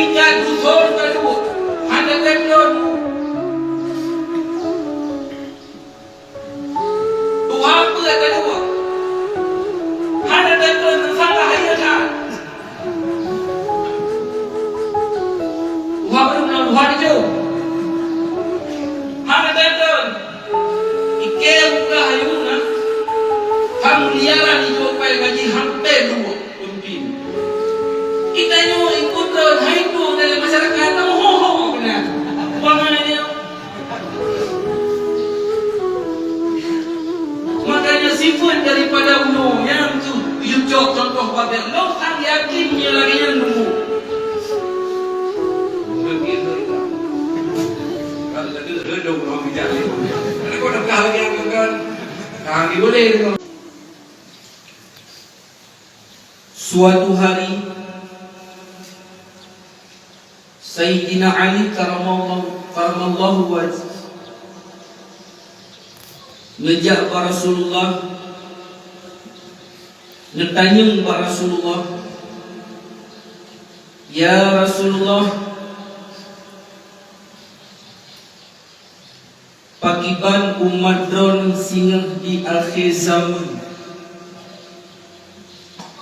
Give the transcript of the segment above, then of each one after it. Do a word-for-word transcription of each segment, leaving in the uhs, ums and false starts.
Tingkat dusun ka duek, hana tem lôn. Tuha peuet ka duek, hana tem lôn meusalah ayeuet that. Tuha ureueng nyoe tuha dijok, hana tem lôn. Ikeu ulah ayeuet na, ka mulia lah dijok pai gaji hampé duek. Peumimpin. Geutanyoe ikut lôn, hai tu dalam masyarakat, ho-ho keunan. Bukan hanya dia. Makanya sifat daripada unoe nyan tu, yue cok contoh bak lôn, han yakin nyoe lagèe nyan nunggu. Kalau kata redong orang bijak ni. Ada kau dah lagi yang kan? Kami boleh tu. Suatu hari, Saidina Ali karamallahu, karamallahu wajh, neujak bak Rasulullah, neutanyong bak Rasulullah, "Ya Rasulullah, pakiban umat droeneuh singoh di akhé zaman?"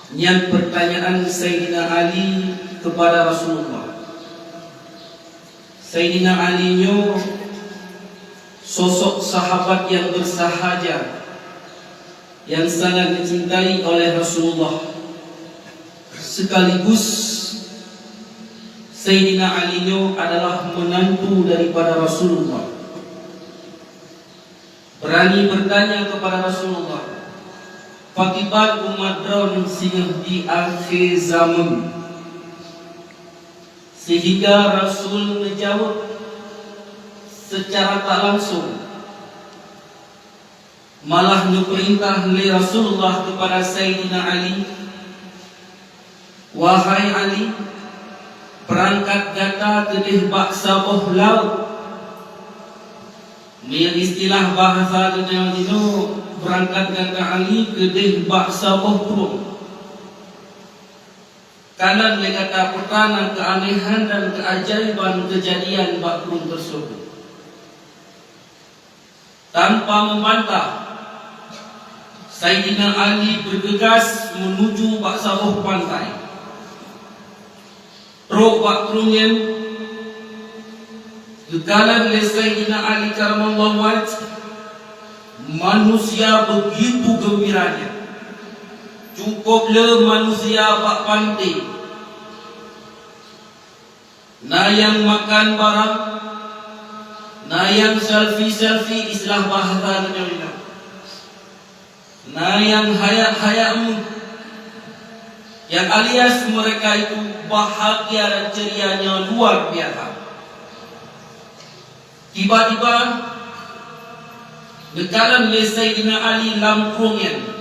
Nyan peurtanyaan Saidina Ali keupada Rasulullah. Saidina Ali nyoe sosok sahabat nyang beursahaja, nyang sangat neucintai oleh Rasulullah. Sekaligus Saidina Ali nyoe adalah meunantu daripada Rasulullah. Beurani beurtanya keupada Rasulullah, "Pakiban umat droeneuh singoh di akhé zaman?" Sehingga Rasul neujaweueb seucara tak langsong. Malah neupeurintah lé Rasulullah keupada Saidina Ali, "Wahai Ali, beurangkat gata keudeh bak saboh laôt." Meunyoe istilah bahasa geutanyoe jinoe, beurangkat gata Ali keudeh bak saboh prueng. Kalon lé gata peue na keuanehan dan keuajaiban keujadian bak prueng teurseubut. Tanpa meubantah, Saidina Ali beugeugas meunuju bak saboh pantai. Trok bak prueng nyan, geukalon lé Saidina Ali karamallahu wajh, manusia beugitu geumbiranya. Cukôp le manusia bak pantai. Na nyang makan barang, na nyang selfie-selfie, istilah bahasa geutanyoe nyoe. Na nyang hayak-hayak meuh, nyang alias mereka itu bahagia dan cerianya luar biasa. Tiba-tiba, geukalon lé Saidina Ali lam prueng nyan.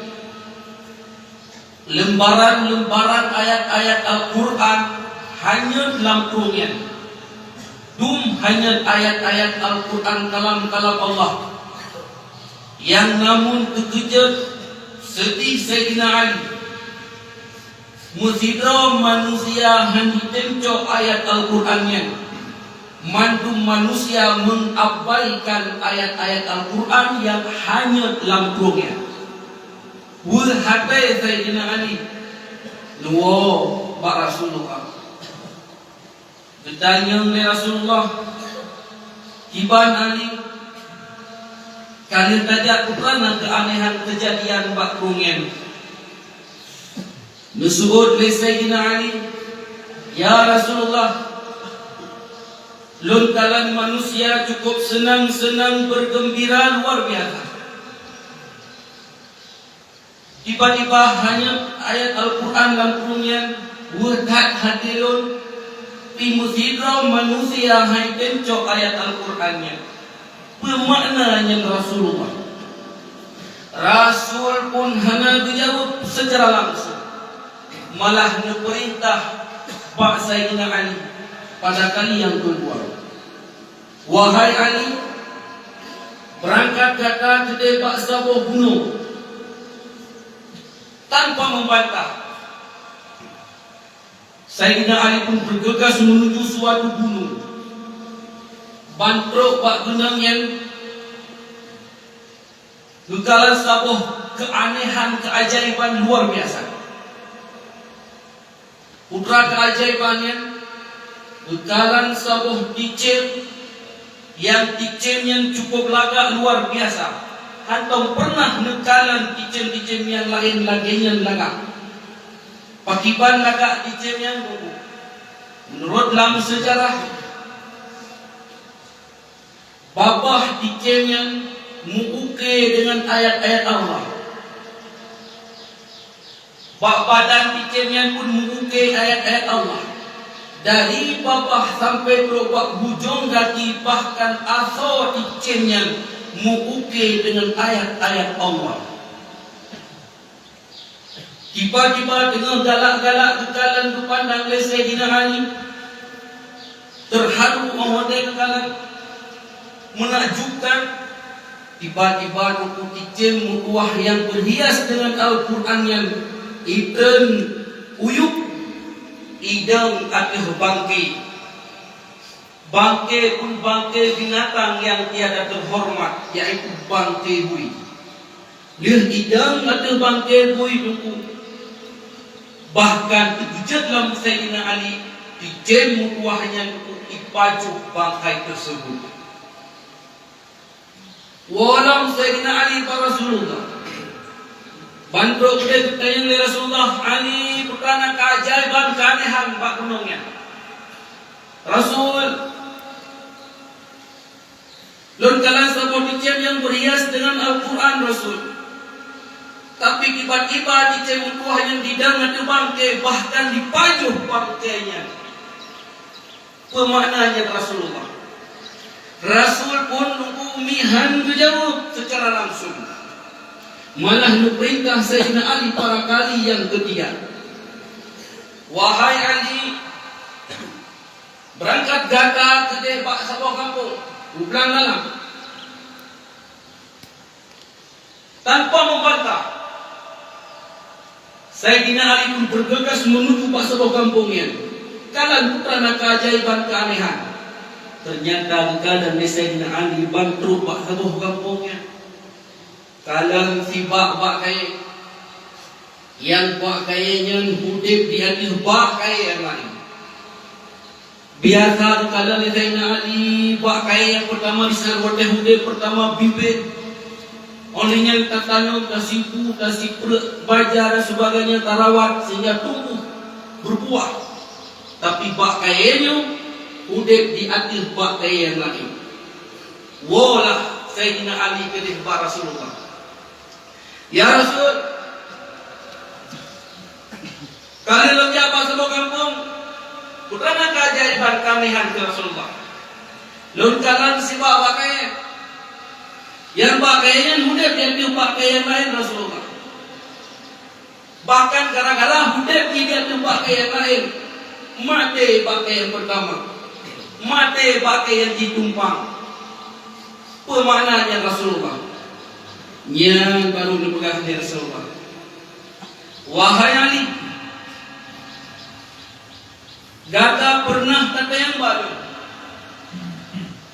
Leumbaran-leumbaran ayat-ayat Al-Qur'an hanyut lam prueng nyan. Dum hanyut ayat-ayat Al-Qur'an, kalam-kalam Allah. Nyang namun teukeujot, seudeh Saidina Ali. Meusidroe manusia hana jitem cok ayat Al-Qur'an nyan. Mandum manusia mengabaikan ayat-ayat Al-Qur'an nyang hanyut lam prueng nyan. Weueh até Saidina Ali neuwoe bak Rasulullah. Geutanyong lé Rasulullah, "Kiban Ali, ka lheueh tajak peue na keuanehan keujadian bak prueng nyan?" Neuseuôt lé Saidina Ali, "Ya Rasulullah, lôn kalon manusia cukup seunang-seunang beugeumbira luar biasa. Tiba-tiba hanyut ayat Al-Qur'an lam prueng nyan, weueh that até lôn, pih meusidroe manusia han jitem cok ayat Al-Qur'an nyan. Peue makna nyan Rasulullah?" Rasul pun hana geujaweueb seucara langsong, malah neupeurintah bak Saidina Ali pada kali nyang keudua, "Wahai Ali, beurangkat gata keudeh bak saboh gunong." Tanpa meubantah, Saidina Ali pun bergegas menuju suatu gunong. Ban trok bak gunong nyan geukalon saboh keuanehan, keuajaiban luar biasa. Putra keuajaiban nyan geukalon saboh ticém, nyang ticém nyan cukup lagak luar biasa. Hántom pernah neukalon ticém-ticém nyang laén lagée nyan lagak. Pakiban lagak ticém nyan, Teungku? Meunurot lam seujarah, babah ticém nyan meu-uke deungon ayat-ayat Allah. Bak badan ticém nyan pun meu-uke ayat-ayat Allah. Dari babah sampai trok bak bujông gaki, bahkan asoe ticém nyan meu-uke deungon ayat-ayat Allah. Tiba-tiba teungoh galak-galak geukalon geupandang lé Saidina Ali, teuharu óh watée geukalon, meunakjubkan. Tiba-tiba Teungku, ticém meutuwah nyang beuhias deungon Al-Qur'an nyan itreun uyueb idong ateueh bangke. Bangke pun bangke binatang nyang tiada teuhoreumat, yaitu bangke bui. Lheueh idong ateueh bangke bui, Teungku, bahkan teukeujot lom Saidina Ali, ticém meutuwah nyan, Teungku, ipajoh bangkai teuseubut. Woe lom Saidina Ali bak Rasulullah. Ban trok geutanyong lé Rasulullah, "Ali, peue na keuajaiban, keuanehan bak gunong nyan?" "Rasul, lôn kalon saboh ticém nyang beuhias deungon Al-Qur'an, Rasul. Tapi tiba-tiba ticém meutuwah nyan idong ateueh bangke, bahkan ipajoh bangke nyan. Peue makna nyan, Rasulullah?" Rasul pun, Teungku, mihan geujaweueb seucara langsong, malah neupeurintah Saidina Ali para kali nyang keutiga, "Wahai Ali, beurangkat gata keudeh bak saboh gampông u blang dalam." Tanpa meubantah, Saidina Ali pun beureugeukah meunujut bak saboh gampông nyan. Kalon peue na keuajaiban keuanehan. Teunyata geukalon lé Saidina Ali ban trok bak saboh gampông nyan. Kalon sibak bak kayée. Nyang bak kayée nyan udeb di ateueh bak kayée nyang laén. Biasa geukalon lé Saidina Ali, bak kayée nyang peurtama disaat watée udeb peurtama bibit. Óh lheueh nyan tatanom, tasipu, tasipreuk baja dan sebagainya, tarawat sehingga tumbuh berbuah. Tapi bak kayée nyoe udeb di ateueh bak kayée nyang laén. Woe lah Saidina Ali keudeh bak Rasulullah. "Ya Rasul, ka lheueh lôn jak bak saboh gampông, peue na keuajaiban keuanehan keu Rasulullah. Lôn kalon sibak bak kayée. Nyang bak kayée nyan udeb di ateueh bak kayée nyang laén, Rasulullah. Bahkan gara-gara udeb di ateueh bak kayée nyang laén, maté bak kayée nyang peurtama, maté bak kayée nyang jitumpang. Peue makna nyan, Rasulullah?" Nyan barô neupeugah lé Rasulullah, "Wahai Ali, gata peureunah tatanyong bak lôn,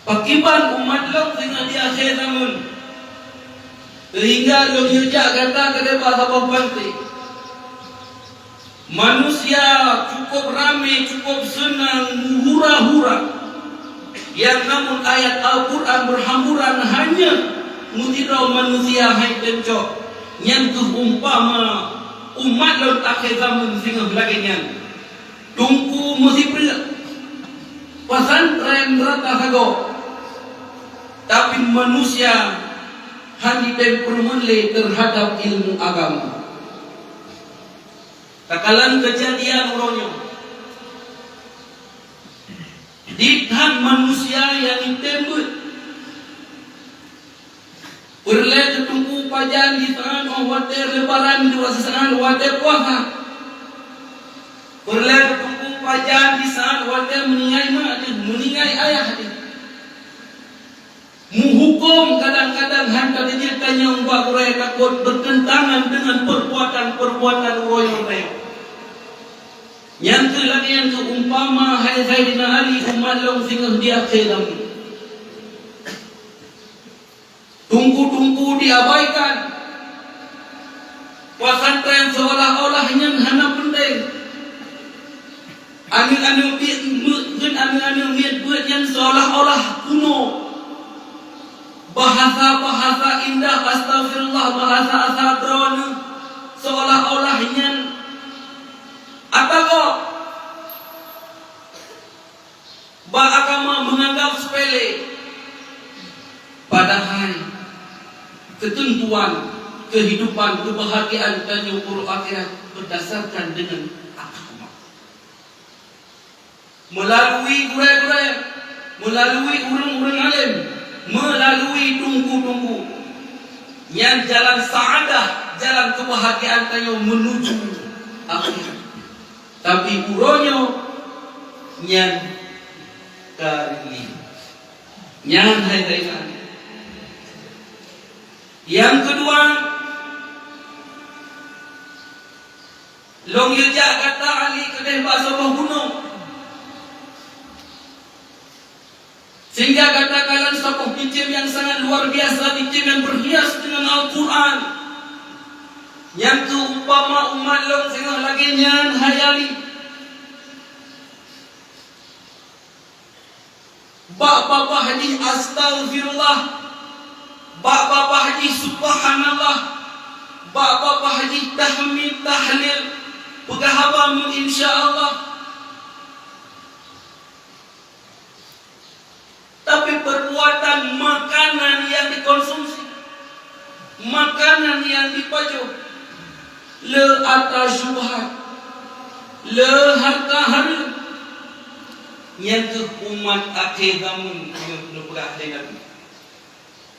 pakiban umat lôn singoh di akhé zamon, seuhingga lôn yue jak gata keudeh bak saboh panté. Manusia cukup ramé, cukup seunang, hura-hura. Nyang na meuayat Al-Qur'an beuhamburan, hanya meusidroe manusia han teucok. Nyan keuh umpama umat lôn akhé zamon singoh lagée nyan. Teungku meusipreuk, pesantren rata sagoe, tapi manusia han jitem peurumeuen lé teuhadab ilmu agama." Takalon keujadian uroe nyoe. Dit that manusia nyang jitem beuet. Peureulée keu Teungku pajan disaát óh watée Lebaran, disaát watée puasa. Peureulée keu Teungku pajan disaát watée meuninggai mak jih, meuninggai ayah jih. Meuhukôm kadang-kadang han ka teujeuet tanyong bak gurée, takot beuteuntangan deungon peurbuatan-peurbuatan uroe nyoe. Nyan kheueh lagée nyang keu umpama hai Saidina Ali umat lôn singoh di akhé zaman. Teungku-teungku diabaikan. Pesantren seolah-olah nyan hana penting. Aneuëk-aneuëk miet, ngon aneuëk-aneuëk miet beuet nyan seolah-olah kuno. Bahasa-bahasa indah, astaghfirullah, bahasa asa droeneueh, seolah-olah nyan ata gob. Bak agama menganggap sepele, padahai ketentuan kehidupan kebahagiaan tanyoe uroe akhirat berdasarkan dengan agama. Melalui gurée-gurée, melalui ureuëng-ureuëng alim, melalui teungku-teungku. Nyan jalan saadah, jalan kebahagiaan tanyoe menuju akhirat. Tapi uroe nyoe nyan ka lheueh. Nyan hai teuingat. Nyang keudua, lôn yue jak gata Ali keudeh bak saboh gunong. Sehingga gata kalon saboh cicém nyang sangat luar biasa, cicém nyang berhias dengan Al-Quran. Nyang keu umpama umat lôn singoh lagée nyan hai Ali. Bak babah jih astaghfirullah, bak babah jih subhanallah, bak babah jih tahmid tahlil, peugah haba meuinsya Allah. Tapi perbuatan makanan yang dikonsumsi, makanan yang dipajoh, le ata syubhat, le harta hareuem, nyan kheueh umat akhé zaman nyang neupeugah lé Nabi.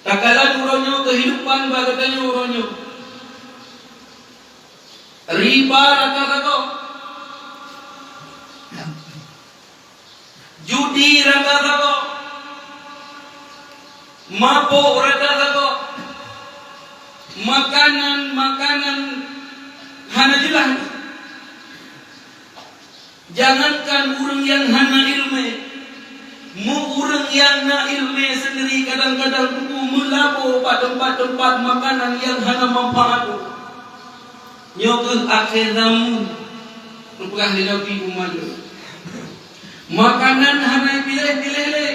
Takalon uroe nyoe keuhidupan bak geutanyoe uroe nyoe. Riba rata sagoe. Judi rata sagoe, mabök rata sagoe, makanan-makanan hana jeulaih. Jangankan ureuëng nyang hana iéleumé, meu ureuëng nyang na iéleumé seundiri kadang-kadang teupeu meulabô bak teumpat-teumpat makanan nyang hana manfaat. Nyoe kheueh akhé zaman, neupeugah lé Nabi umat lôn. Makanan hana piléh-piléh lé.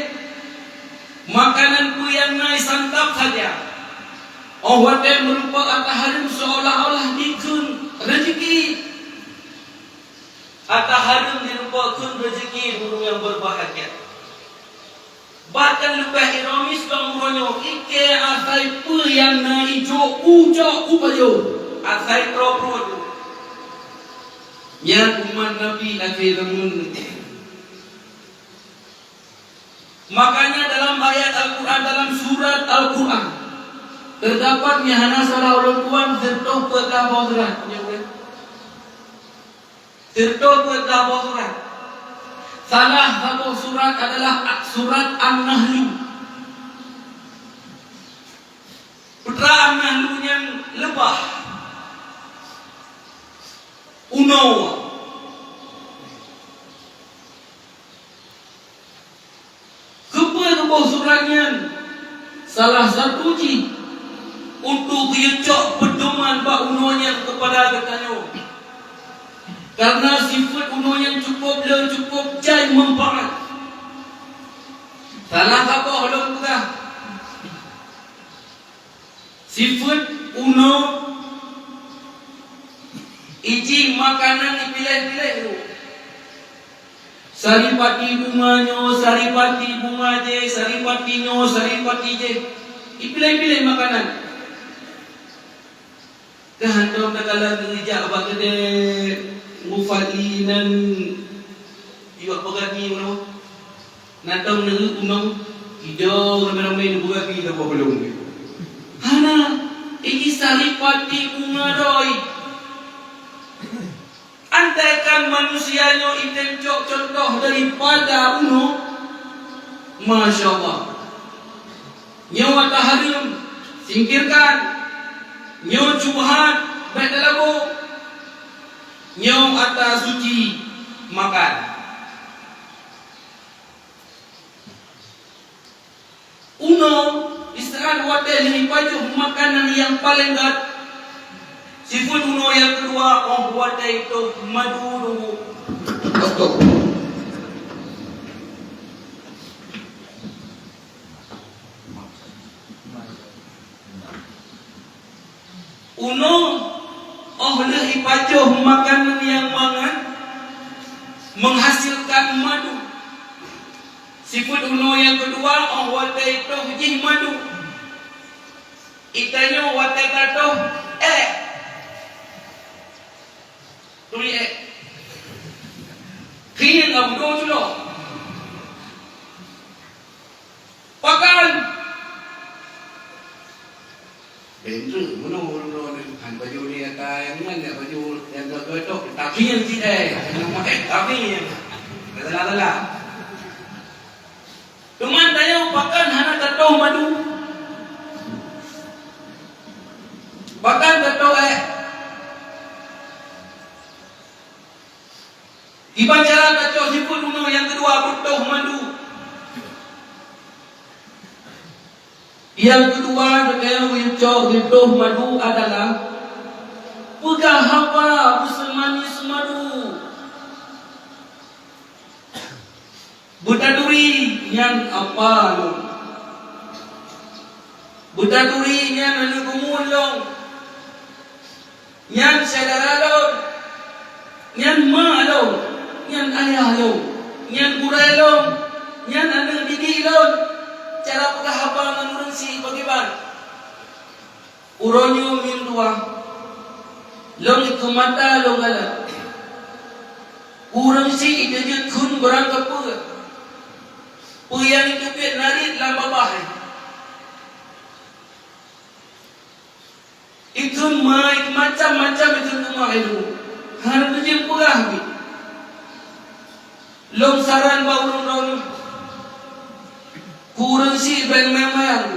Makanan peue nyang na santap saja. Óh watée meurumpok ata hareuem seolah-olah jikheun rezeki. Ata hareuem jirumpok kheun rezeki ureuëng nyang berbahagia. Bahkan leubeh ironis lom uroe nyoe, ikée asai peue nyang na ijok ujok upajoh, asai troh pruet. Nyan umat Nabi akhé zaman. Makanya dalam ayat Al-Quran, dalam surat Al-Quran, terdapat nyang hana salah ulôn tuan, sirtoh peuet boh surat. Sirtoh peuet boh surat. Salah saboh surat adalah surat An-Nahlu. Peue treuk An-Nahlu nyan leubah. Unoe. Keupeue geuboh surat nyan? Salah satu jih untuk geuyue cok peudoman bak unoe nyan keupada geutanyoe. Karena sifeuet unoe nyan cukup le, cukup jai manfaat. Salah saboh lôn peugah. Sifeuet unoe, ijih makanan ipiléh-piléh rot. Saripati bunga nyoe, saripati bunga jéh, saripati nyoe, saripati jéh. Ipiléh-piléh makanan. Ka hantom takalon geujak bak keudè Mufali nan Iwak peugah mi unoe. Nantong neu unong, idong ramé-ramé neupeugah mi saboh belom. Hana, ini saripati bunga doi. Andaikan manusia nyoe item cok contoh daripada unoe, masya Allah. Nyoe ata hareuem, singkirkan. Nyoe syubhat, bèk talabô. Nyoe ata suci, makan. Unoe Israel watée lheueh jipajoh makanan nyang paleng gét, sifeuet unoe nyang keudua óh watée jitoh madu. Unoe óh lheueh jipajoh makanan nyang mangat menghasilkan madu. Sifeuet unoe nyang keudua óh watée jitoh jih madu. Geutanyoe watée tatoh ék. Turi ék. Krieng ka beudôh culo. Pakan. Bendera meunoe ureueng droeneuh, han baju ni ata nyang nyan, baju nyang gagah tok, tapi nyang cit ai, nyang pakai tapi nyang. Salah-salah. Teuma tanyoe pakan hana tatoh madu. Pakan tatoh ék. Kiban cara tacok sifeuet unoe nyang keudua beutoh madu. Nyang keudua teuka geucok geutoh madu adalah peugah haba beuseumanis madu. Beutaturi nyan apa lôn. Beutaturi nyan aneuk geumun lôn. Nyan syedara lôn, nyan ma lôn, nyan ayah lôn, nyan gurée lôn, nyan aneuk didik lôn. Cara peugah haba ngon ureueng syiek pakriban? Uroe nyoe meutuah, lôn ikeu mata lôn galak. Ureueng syiek iteujeuet kheun beurangkapeue, peue nyang iteubiet narit lam babah. Ikheun ma, macam-macam ikheun teuma ilmu. Hana teujeuet peugah bit. Lôn saran bak ureueng droeneuh, keu ureueng syiek bék meumayang-mayang.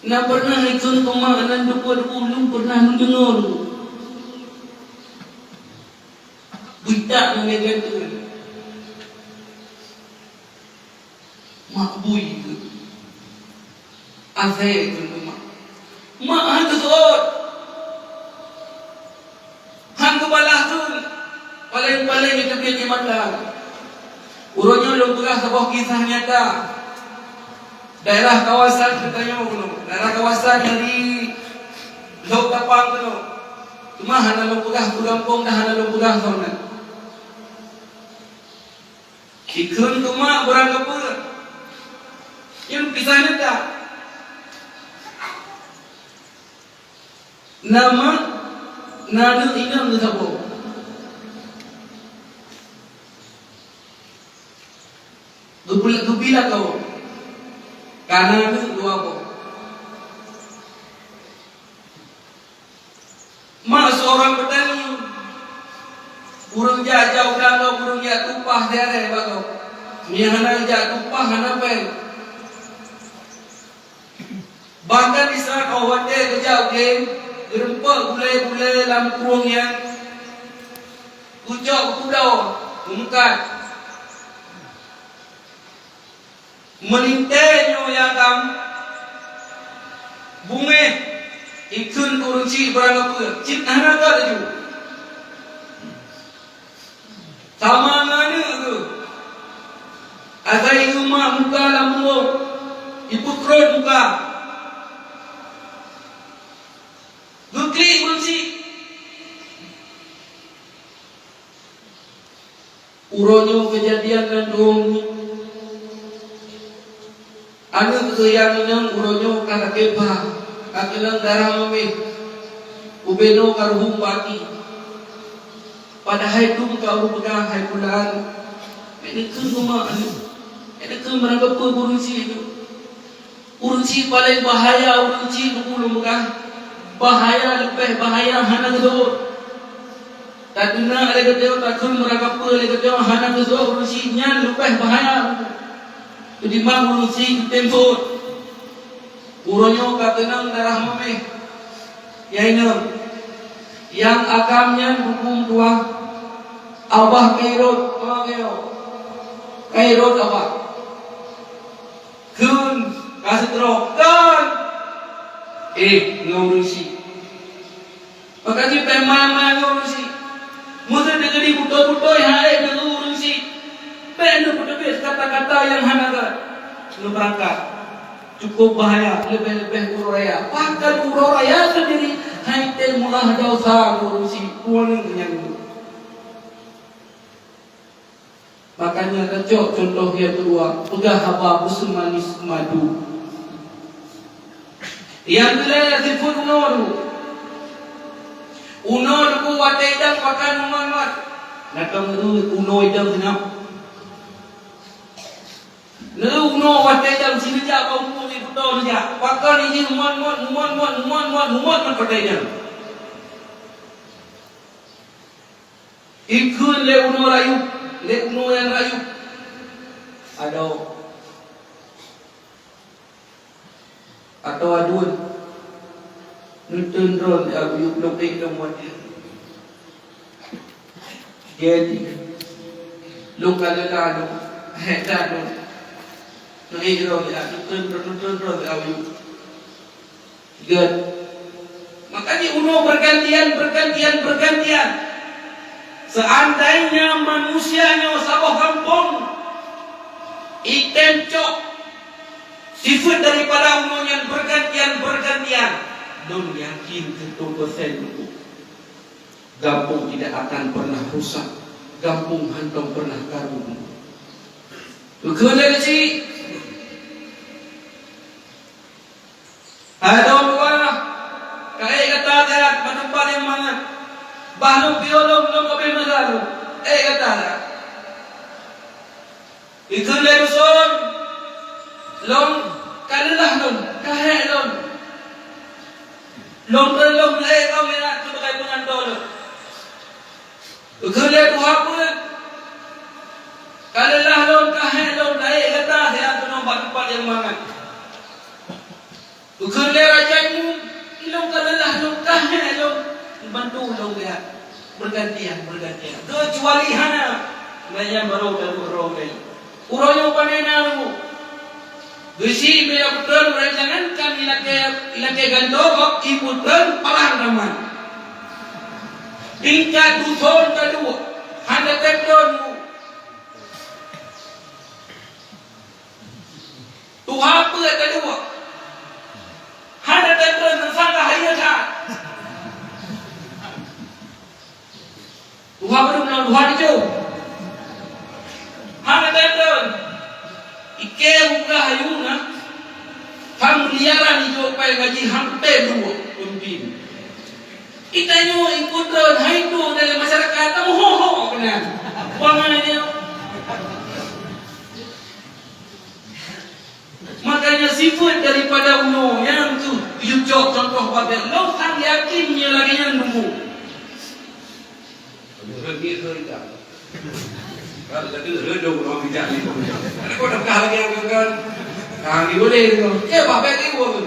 Na pernah ikheun teuma nan dupeue-dupeue ulôn pernah neudeungoe. Beutak ngon gata. Mak bui keuh. Asée keuh mak. Mak han geuseuôt. Han geubalah keuh. Paleng-paleng geuteubiet di mata. Uroe nyoe lôn peugah saboh kisah nyata. Daerah kawasan geutanyoe keunoe. Daerah kawasan dari Lhokseumawe keunoe. Cuma hana lôn peugah keu gampông dan hana lôn peugah keu nan. Ikheun teuma beurangkapeue. Nyan kisah nyata. Na mak, na aneuk inong geusaboh. Geupeu-, geupilat lom. Ka na aneuk dua boh. Mak seorang petani, ureueng jak, jak u danau, ureueng jak tumpah siarée bak gob. Meunyo hana jak tumpah, hana péng. Bahkan di saat óh watée geujak u glé, geurumpok gulée-gulée lam krueng nyan, geucok u pulo, geumeukat. Meulintée nyoe ya agam, beungéh, ikheun keu ureueng syiek beurangkapeue, cit hana gét laju. Sama ngon aneuk geuh. Asai geumat muka lam uroe, ipeukrot muka. Geuklik ureueng syiek. Uroe nyoe keujadian nan dum. Aneuk geuh nyang inong uroe nyoe ka sakét paha, ka keunong darah mamèh, ubé noe ka ruhueng bak aki. Padahai dum ka ureueng peugah hai bulan, "Bék neukheun keu mak aneuk, bék neukheun meurangkapeue keu ureueng syiek nyoe." Ureueng syiek paleng bahaya, ureueng syiek ulôn peugah, bahaya leubeh bahaya hana geuseuôt. Tadeungoe lé geutanyoe, takheun meurangkapeue lé geutanyoe hana geuseuôt, ureueng syiek nyan leubeh bahaya. Ketimbang ureueng syiek geutem seuôt. Uroe nyoe ka keunong darah mamèh. Ya inong. Nyang agam nyan bukon tuha, abah ka irot, abah ka irot, ka irot abah. Kheun ka sidroe, "Kon!" Eh, ngon ureueng syiek. Maka jih peumain-main ngon ureueng syiek. Meuseuti geuh di beutôi-beutôi hai ngon ureueng syiek. Bèk neupeuteubiet kata-kata nyang hana gèt. Neubeurangkat. Cukup bahaya, leubeh-leubeh uroe raya. Bahkan uroe raya sendiri hai tem meulah desya ngon ureueng syiek. Kuaneueng nyan. Makanya tacok contoh nyang keudua, peugah haba beuseumanis madu. Nyang keulhèe sifeuet unoe. Unoe watèe idang pakan mumat-mumat. Latong unoe idang seunap. Unoe watèe idang sineujak bak umpung ibu to neujak. Pakan ijih mumat-mumat, mumat-mumat, mumat-muat, mumat-muat watèe idang. Ikheun lé unoe rayeuk, lé unoe nyang rayeuk. Adoe. Atawa dua. Neuteun droe lé Abu Yub lôn ék lôn watèe. Jadi, lôn ka leula lôn, hék that lôn. Neuék droe lé, neuteun droe, neuteun droe lé Abu Yub. Gèt. Makanya unoe bergantian, bergantian, bergantian. Seandainya manusia nyoe saboh gampông, item cok sifeuet daripada unoe nyan bergantian, bergantian, lôn yakin seratus persen gampông tidak akan pernah rusak, gampông hántom pernah karu. Keukeue lé cit. Hai lôn tuha, ka ék gata siat bak teumpat nyang mangat. Bah lôn piôh lôn, lôn ka abéh masa lôn. Ék gata siat. Ikheun lé dusun, lôn ka leulah lôn, ka hék lôn. Lôn treun lôn ék lôn siat sibagai peungantoe lôn. Ikheun lé tuha peuet, ka leulah lôn, ka hék lôn, ka ék gata siat keunoe bak teumpat nyang mangat. Ikheun lé raja imeum, ilôn ka leulah lôn, ka hék lôn, bantu lôn siat. Bergantian, bergantian. Keucuali hana, nyan barô taduek droe lé. Uroe nyoe pane na lôn. Geuchik bèk ipeutreun, jangankan ilakèe, ilakèe gantoe gob, ipeutreun palang raman. Tingkat dusun taduek, hana teupeutreun. Tuha peuet taduek. Hana teupeutreun, teusangka hayeue that. Tuha padum nyoe, tuha dijôh. Hana teupeutreun. Ikeu ulah ayue na. Ka miliaran ijôk pai gaji hampé dua peumimpin. Geutanyoe ikut rot hai tu dalam masyarakat, tamuho-ho keunan. Buang aneuk nyoe. Makanya sifeuet daripada unoe nyan tu, yue cok contoh babel. Lôn sang yakin nyoe lagèe nyan nunggu. Rhot ngieng rhot ida. Kan laju rhot dong rhot bijak ni. Ada kau dah lagi yang kan. Kang di boleh tu. Eh, bah, baik ni gua tu.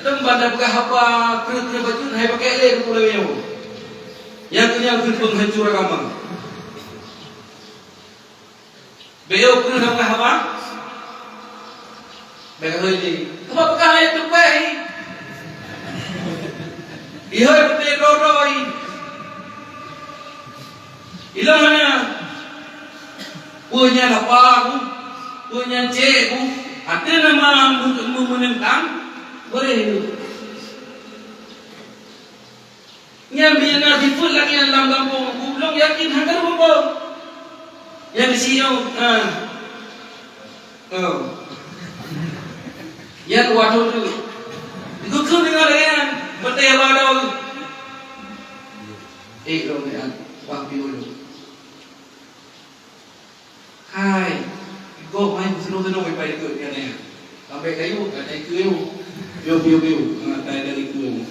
Ada banda peugah haba, kreueh-kreueh bacut, hai pakai lé tu pula nyoe. Yang tu yang tu penghancur agama. Bèk eu keuneuk haba-haba. Bèk hôi lé. Haba peugah ayat teupèh. Ihôi peuté droe-droe. Ilôn hana. Peue nyan apa bu? Peue nyan cék bu? Até nama mu-, mu-, meunentang. Boleh tu. Nyan meunyoe na sifeuet lagèe nyan lam gampông, ulôn yakin hana gampông. Nyan si nyoe, ha. Oh. Nyan watèe tu. Geukeue deungon lagèe nyan, beutôi lagèe nyan. Eh, lôn nyan, wah piôh lôn. Hai, gob hai seunoe-seunoe pai ikot nyan, eh. Sampai kayu, ka tai kayu. Piu, piu, piu. Ha, tai dari kayu.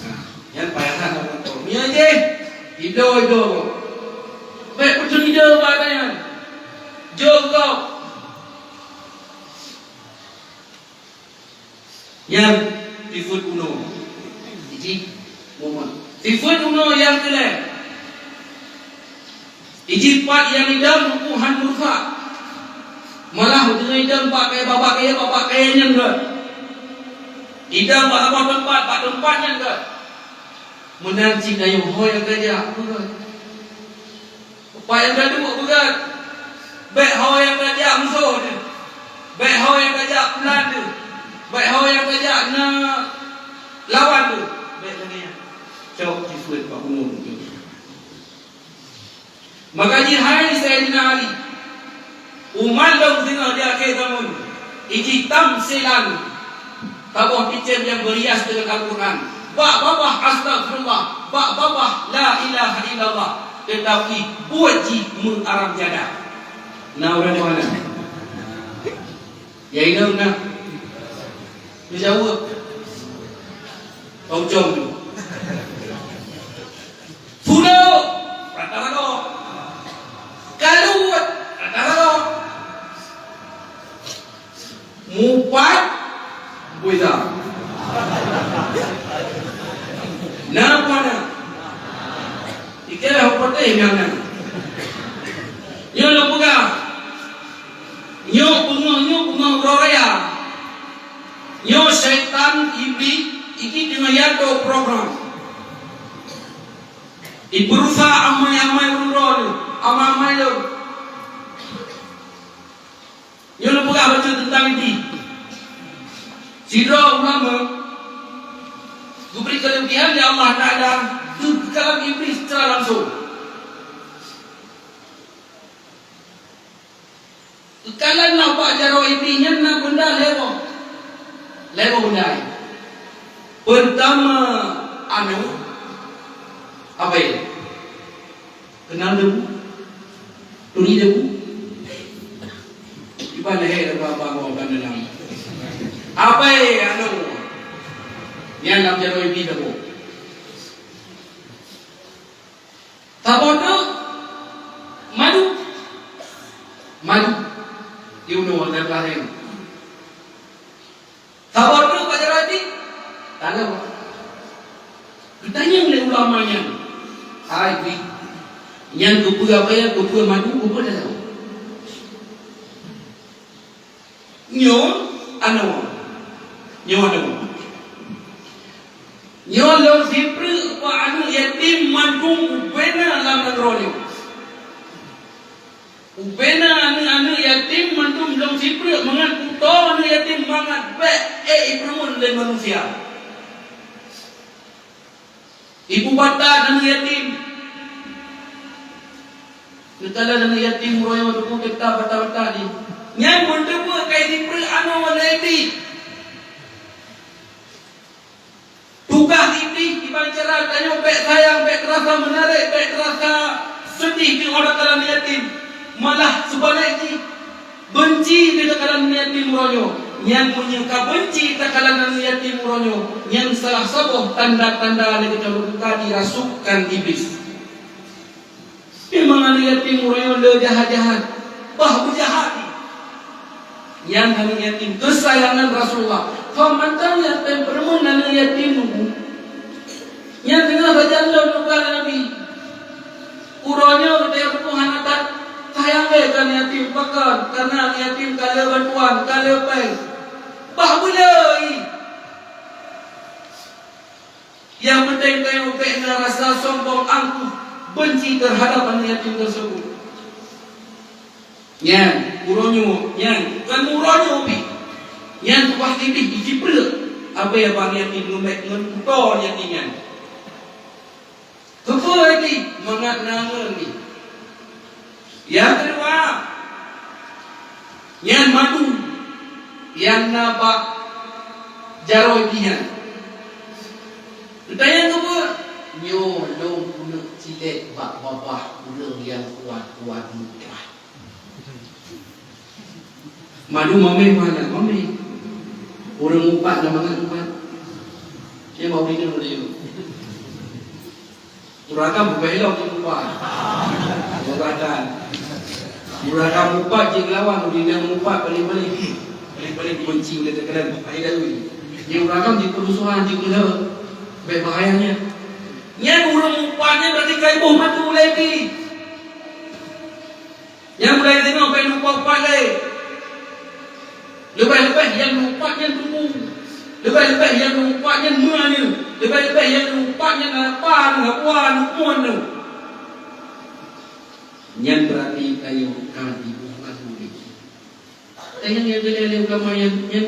Ha, nyan payah that lam kantô. Nyan jih, ido-ido gob. Bèk peucuriga bak nyan. Jok gob. Nyan, sifeuet unoe. Jih mumat. Sifeuet unoe nyang keulhèe, iji pat nyang idam muku han meurusak. Malah deungon idam bak kayèe, bak kayèe, bak kayèe nyan gèt. Idam bak saboh teumpat, bak teumpat nyan gèt. Meunan cit tanyoe ho nyang tajak, peue gèt. Peue nyang taduek, peue gèt. Bèk ho nyang tajak musoh teuh. Bèk ho nyang tajak pulan teuh. Bèk ho nyang tajak na lawan teuh. Bèk lagèe nyan. Cok sifeuet bak uneuen teuh. Maka jih hai Saidina Ali, umat lôn singoh di akhé zamon, iji tamsilan, saboh picén nyang beurias deungon Al-Qur'an. Bak babah astagfirullah, bak babah la ilaha illallah, teutapi buet jih meuaram jadah. Na ureueng tuha na? Ya, inong na. Neujaweueb. Taucong tu. Pulok, rata-rata. Kaluet, rata-rata. Mupat, beda. Napa na? Ikeu lah putih nyang na. Nyoe lôn peugah. Nyoe beungoh, nyoe beungoh uroe raya. Nyoe syaitan Iblih, iji teungoh iatur program. Ipeurusak amai-amai ureueng droe nyoe, amai-amai lôn. Nyoe lôn peugah bacut teuntang Iblih. Sidroe ulama geubri keuleubihan lé Allah Taala keu kalam Iblih secara langsung. Geukalon na bak jaroe Iblih nyan na beunda lhèe boh. Lhèe boh beunda. Peurtama, aneuk. Abèe. Keunal debu? Turi debu? Iban lhèe debu bangoh ban dalam. Abèe aneuk. Nyan lam jaroe Iblih saboh. Saboh treuk madu. Madu. Di unoe dan lahé. Saboh treuk bak jaroe Iblih. Taloe. Geutanyong lé ulama nyan. Hai Iblih. Nyan keupeue abèe, keupeue madu, keupeue taloe? Nyoe aneuk. Nyoe aneuk. Nyoe lôn sipreuk bak aneuk yatim mandum ubena lam nanggroe nyoe. Ubena aneuk-aneuk yatim mandum lôn sipreuk mangat kuto aneuk yatim mangat bèk ék ipeureumeun lé manusia. Ibu bata aneuk yatim. Neukalon aneuk yatim uroe nyoe teupeu teuka bata-bata jih. Nyan pun teupeu kai sipreuk aneuk lé Iblih. Tugaih Iblih kiban cara tanyoe bèk sayang, bèk teurasa meunarek, bèk teurasa seudeh keu aneuk yatim. Malah seubalek jih, Beunci teuh takalon aneuk yatim uroe nyoe. Nyan meunyoe ka beunci takalon aneuk yatim uroe nyoe, nyan salah saboh tanda-tanda lé geutanyoe ka dirasukkan Iblih. Memang aneuk yatim uroe nyoe le jahat-jahat, bah beujahat jih. Nyan aneuk yatim keusayangan Rasulullah. Kon mantong nyang tem peureumeun aneuk yatim nunggu. Nyan teungoh sajan lôn luka lé Nabi. Uroe nyoe geutanyoe peutuh hana that sayang lé keu aneuk yatim, pakon? Kareuna aneuk yatim ka le bantuan, ka le péng. Bah beuleu! Nyang peunteng tanyoe bèk na rasa sombong angkuh, beunci teuhadab aneuk yatim teuseubut. Nyan, uroe nyoe, nyan, kon uroe nyoe pih. Nyan tugaih Iblih jisipreuk abèe bak yatim ngon bèk ngon kuto yatim nyan. Keupeue jih mangat na ngon jih. Nyang keudua, nyan madu nyang na bak jaroe jih nyan. Geutanyong keupeue? Nyoe lôn keuneuk cilek bak babah ureueng nyang kuat-kuat muprah. Madu mamèh mana? Mamèh. Ureueng mupat na mangat mupat. Nyan bak ureueng nyan. Ureueng agam bubèh lom di mupat. Ureueng agam. Ureueng agam mupat jih geulawan, ureueng inong mupat paléng-paléng. Paléng-paléng beunci ulèe teukeudang. Hai dah lui. Nyan ureueng agam jih peurmusuhan, jih meulheueh. Bèk bahaya nyan. Nyan ureueng meuupat nyan berarti ka iboh madu lé pih. Nyang mulai deungoe bèk neuupat-upat lé. Leubeh-leubeh nyang neuupat nyan teungku. Leubeh-leubeh nyang neuupat nyan ma nyoe. Leubeh-leubeh nyang neuupat nyan apa, apa, apa, apa. Nyan berarti tanyoe ka iboh madu lé. Tanyoe nyang geulée lé ulama nyan, nyan,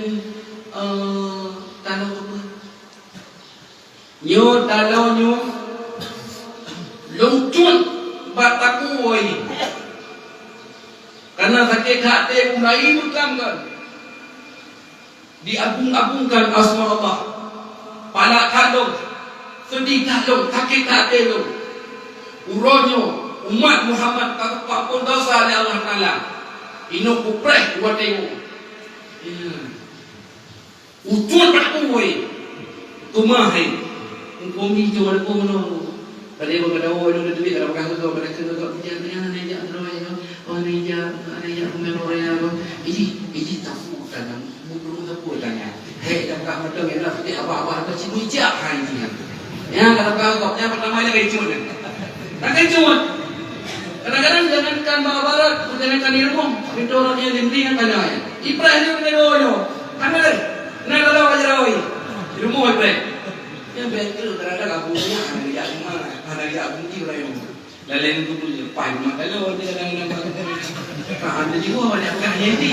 eh, taloe apa? Nyoe taloe nyoe lôn cut bak takue. Karena sakét até mulai meutam kan. Diagung-agungkan asma Allah. Palak that lôn, seudeh that lôn, sakét that até lôn. Uroe nyoe umat Muhammad ka geupeuampôn desya lé Allah Taala. Inoe kupreh watée nyoe. Ya. Ucut bak takue. Teuma hai. Engkau mi cuma ada pun menunggu. Tadi bang ada orang ada duit, ada pegang tu, ada kena tu, dia punya anak jak terus ya. Oh, anak jak, anak jak pun memang orang ya. Iji, iji tapu tanam, bukan tapu tanya. Hei, dah pegang mata merah, dia abah-abah apa sih, bujak hai ni. Ya, kalau kau kau yang pertama dia kena cut. Takkan cut. Kadang-kadang jangankan bak barat, jangankan di rumoh, pintoe rot nyan di meuliang hana nyan. Ipreh nyoe keu nyoe nyoe. Hana lé. Na dalam aja rawi. Di rumoh ipreh. Nyan bèk keu kadang-kadang abu nyan hana geujak rumah, hana geujak abu di ureueng nyoe. Laleng tu pun lepas rumah kalau dia kadang-kadang. Ha, ada jiwa banyak pegang nyan di.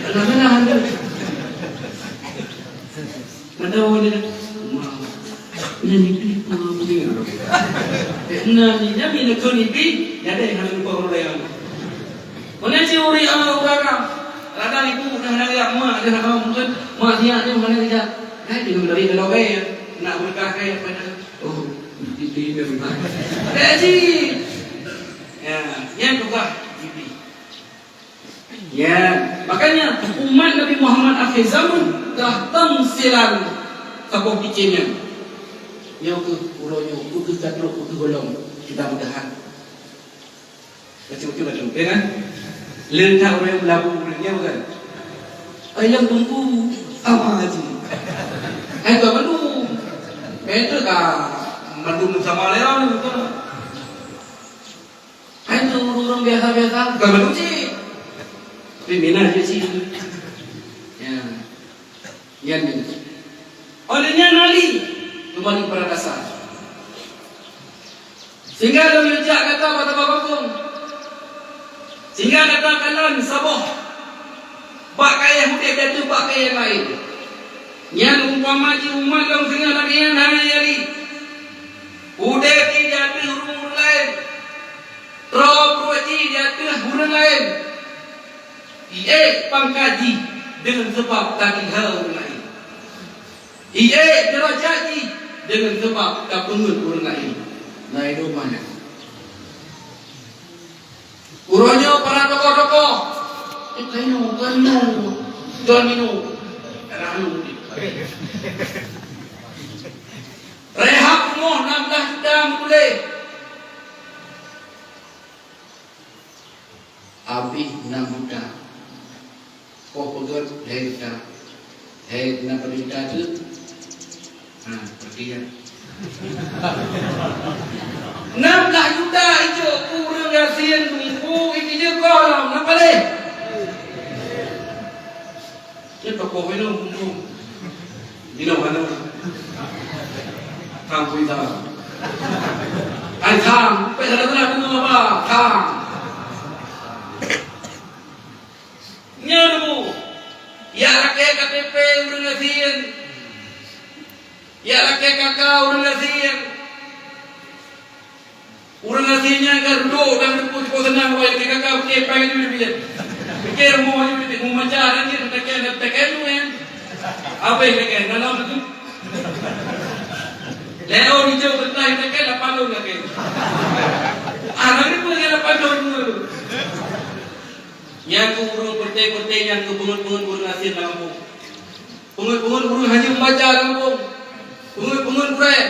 Kadang-kadang ada. Mata awak dia, "Wah, nyan ni tipu punya." Eh, nyan ni, nyan ni keu ni pi, jadi hana lupa orang lain. Mana si uri anak orang? Kadang ibu dah hana gerak, mak dah hana mungkin, mak siap ni hana gerak. Kan dia dari dalam gaya, nak berkah gaya pada, oh, itu dia memang. Jadi, ya, yang tukar, ibu. Ya, makanya umat Nabi Muhammad akhir zaman dah tamsilan saboh picéng nyan. Nyoe keuh uroe nyoe, keuh gadôh, keuh golom, kita mudahan. Baca-baca baca, ya kan? Leunta ureueng meulabu ureueng nyan bukan? Ai lôn tunggu sama haji. Hai ka bandum. Betul ka bandum sama leon bukan? Hai tu ureueng biasa-biasa, bukan manusia. Tapi mina je sih. Ya. Nyan ni. Oleh nyan Ali kembali pada dasar. Sehingga lôn jak gata bak teumpat bakong. Sehingga gata kalon saboh bak kayèe udép di ateueh bak kayèe laén. Nyan umpama jih umat lôn singoh lagèe nyan hai Ali. Udép jih di ateueh ureueng-ureueng laén. Troh pruet jih di ateueh ureueng laén. Iék pangkat jih deungon seubab tatinggai ureueng laén. Iék deurajat jih deungon seubab tapeungeuet ureueng laén. Laén dum nyan. Uroe nyoe para tokoh-tokoh, "Eh, kayue, kayue, jangan minum." Ranu. Rehab rumoh nam blah juta meutuléh. Abéh nam juta. Poh peugöt lhèe juta. Lhèe nam peuet juta teuk. Ha, perhatikan. Nam blah juta ijok ureueng gasien bungkôh ijijeuet goh lom, nam paléh. Nyan tokoh minum, minum. Minum hana. Kang Puita. Ai Kang, pèh salah-salah deungoe apa? Kang. Nyan bu. Ya lakèe K T P ureueng gasien. Ya lakèe K K ureueng gasien. Ureueng gasien nyan ka dudoe dan teupeu sikoh seunang, wai, di K K piké pai laju di biet. Piké rumoh laju di biet, meumaja dan jih, takèe, takèe tu, eh. Abéh takèe, dalam tu. Lhèe lôn ijok beutah takèe, lapan lôn takèe. Ah, laju pun lapan lôn tu. Nyan keuh ureueng peureté-peureté nyan keuh peungeut-peungeut ureueng gasien lam gampông. Peungeut-peungeut ureueng hana meubaca lam gampông. Peungeut-peungeut gurèe,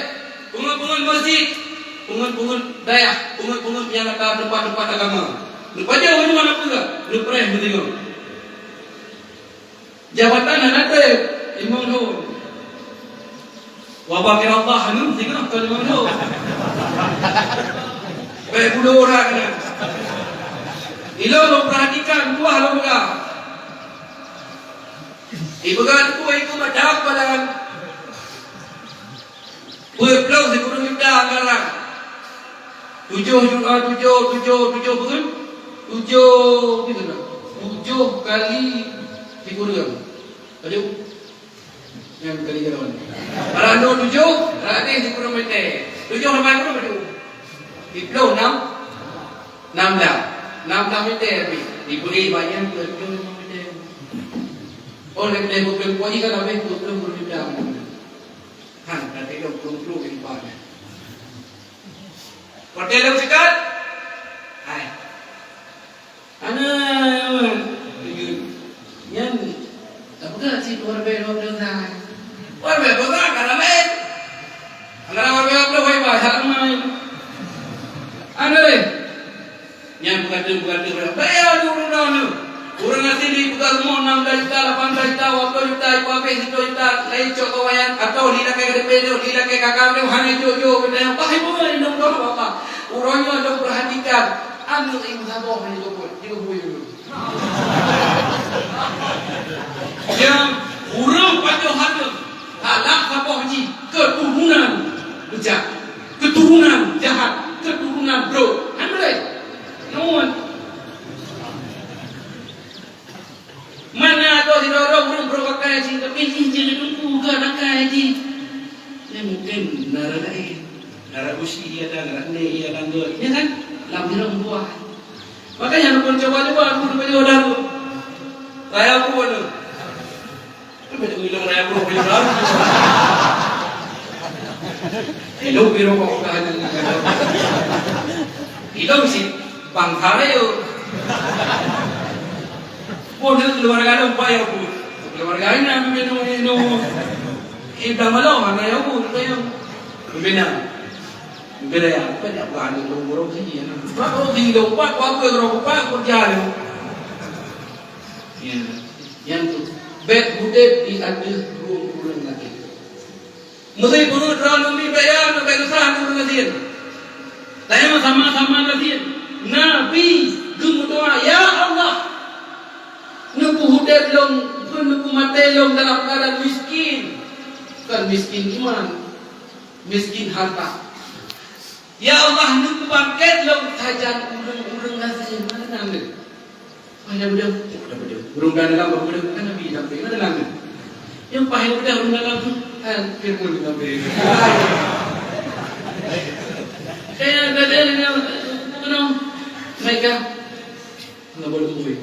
peungeut-peungeut meuseujid, peungeut-peungeut dayah, peungeut-peungeut nyang ata teumpat-teumpat agama. Neupajoh ureueng hana peugah, neupreh meudeungoe. Jabatan hana trép, limong thôn. Wa bakir Allah hanun singoh kon lima belas. Baik puluh orang kan. Ilong lôn perhatikan buah lôn peugah. Ipeugah teungku itu macam badan. Peuet ploh sikureueng juta anggaran. Tujoh juta, tujoh, tujoh, tujoh peuet. Tujoh, tujoh kali sikureueng. Tujoh. Nyan kali jalan. Kalau anu tujoh, berarti sikureueng meter. Tujoh ramai pun tujoh. Siplôh nam, nam lam. Nam lam meter habis. Diberi banyak tu, siplôh nam meter. Oh, lebih, lebih, lebih, lebih, kan habis dua puluh juta. Han, dah tengok dua puluh juta. Hotel yang dekat? Hai. Ana, nyan, tak peugah cit luar biasa, luar biasa. Luar biasa, kan lain. Anggaran luar biasa, luar biasa, tak ramai. Ana deh. Nyan peukata-peukata ureueng. Bayar dulu ureueng nyoe. Ureueng asai jipeugah rumoh enam belas juta, lapan belas juta, dua puluh juta, ibu habéh siploh juta, laén cok kawayan, atau di lakée K T P tu, di lakée K K tu, hana jok-jok, keuneuk bah ibu ngon indong doh apa. Uroe nyoe lôn perhatikan, aneuk ibu saboh hana jok pun, jok bui dulu. Nyang ureueng pajoh aneuk, salah saboh jih, keturunan bejat, keturunan jahat, keturunan brok. Hana boleh. Namun, mana ada sidroe ureueng brok akai jih, tapi jih jadi teungku ka akai jih. Nyan mungkin nara laén. Nara gusi iya dan nara ne iya dan dua. Iya kan? Lam irong buah. Makanya nak pun coba-coba aku nak beli dah tu. Raya aku mana? Tapi tak bilang raya aku beli dah. Hello, biro kau dah ada. Hello si Bang Haryo. Pun keluarga lu payah pun. Keluarga ini nak minum minum. Eh, dah malam mana ya pun kayu. Bina. Bina ya, apa dia bukan lu burung sih ya. Buat burung sih lu, buat apa burung buat kerja lu. Ya, yang tu. Bet budep di ada burung-burung lagi. Meusé beureuet droeneuh mi baya, bèk usah neureugasien. Tanyoe sama-sama gasien. Nabi geumeudoa, "Ya Allah, neupeuhudép lôn, neupeumaté lôn dalam keuadaan miskin." Bukan miskin iman, miskin harta. Ya Allah, neupeubangkét lôn sajan ureueng-ureueng gasien. Mana nang deh? Pada beudôh, pada beudôh. Ureueng dalam pada beudôh, kan Nabi sampai mana nang deh? Yang pahit beudôh ureueng dalam tu, kan Fir'aun sampai. Kayak ada dia yang kenal mereka. Nggak boleh tunggu.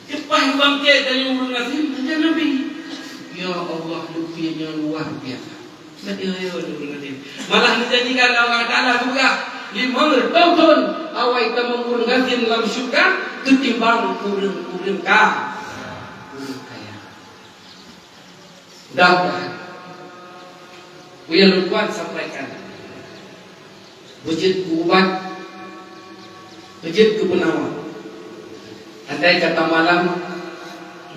Cepat bangkit dari ureueng gasien, macam Nabi. Ya Allah, lucunya luar biasa. Malah menjanjikan Allah Taala surga lima ratus tahun awai tamong ureueng gasien lam syurga ketimbang ureueng-ureueng ka-, ureueng kaya. Mudah-mudahan. Buya Lukman sampaikan. Beujeuet keu ubat, beujeuet keu peunawa. Andai kata malam,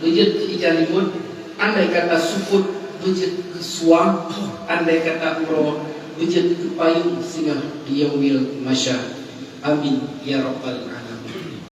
beujeuet keu ija limon, andai kata sufut, beujeuet keu sua, andai kata uroe, beujeuet keu payong singoh di yaumil mahsyar. Amin ya rabbal alamin.